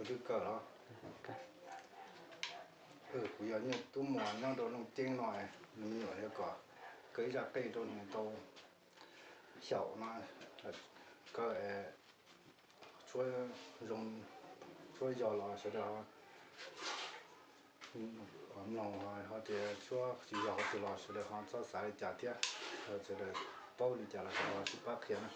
twb kawg los. Kuv yog Nyuj Tub Muas nyob rau Looj Ceeb no, nws me nyuam yog kom kaw ib zaj qeej rau nws tau xyaum no, kaw es tshuab zoo, tshuab yog los sawv daws ho mloog, ho tias tshuab tsis yog qhov twg los sawv daws ho txhob xav li cas thiab, sawv daws paub li cas los sawv daws ho sib pab qhia na.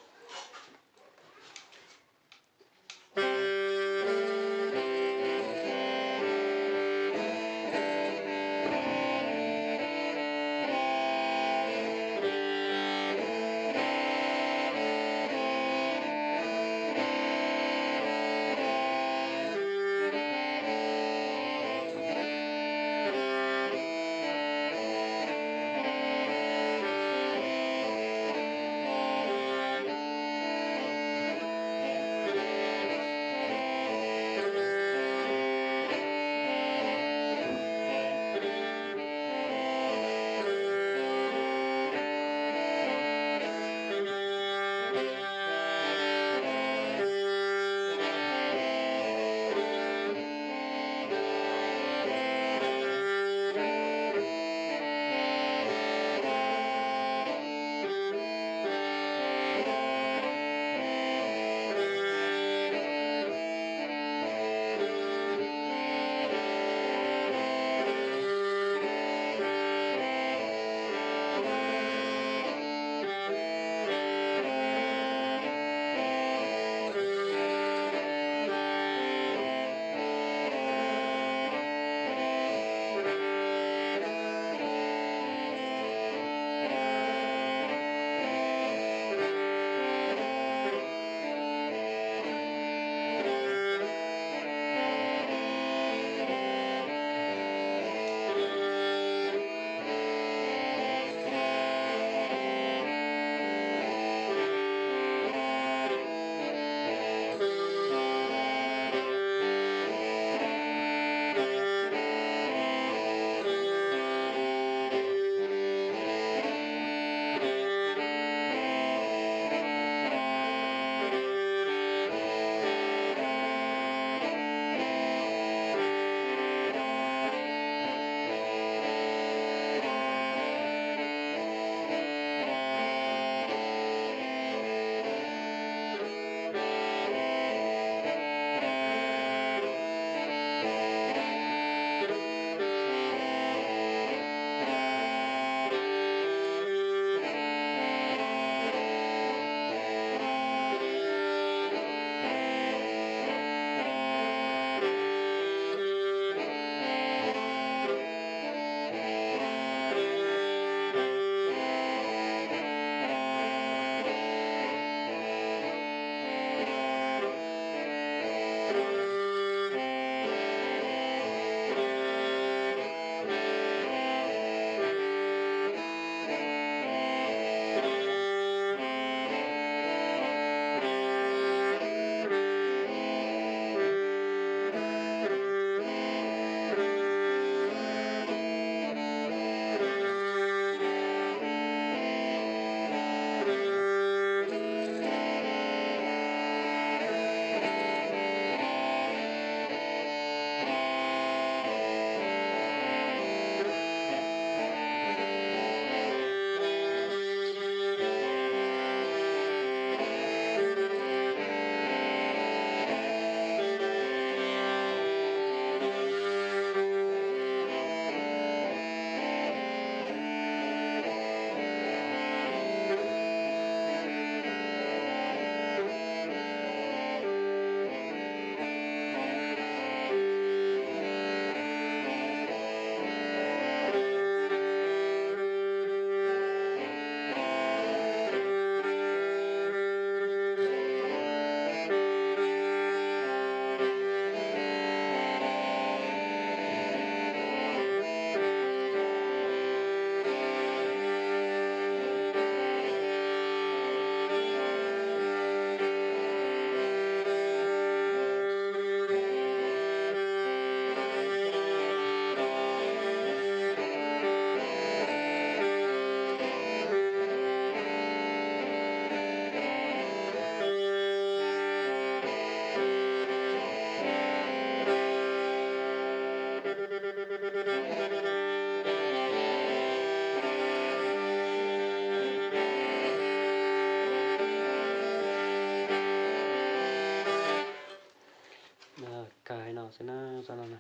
xwb na, zaj no na.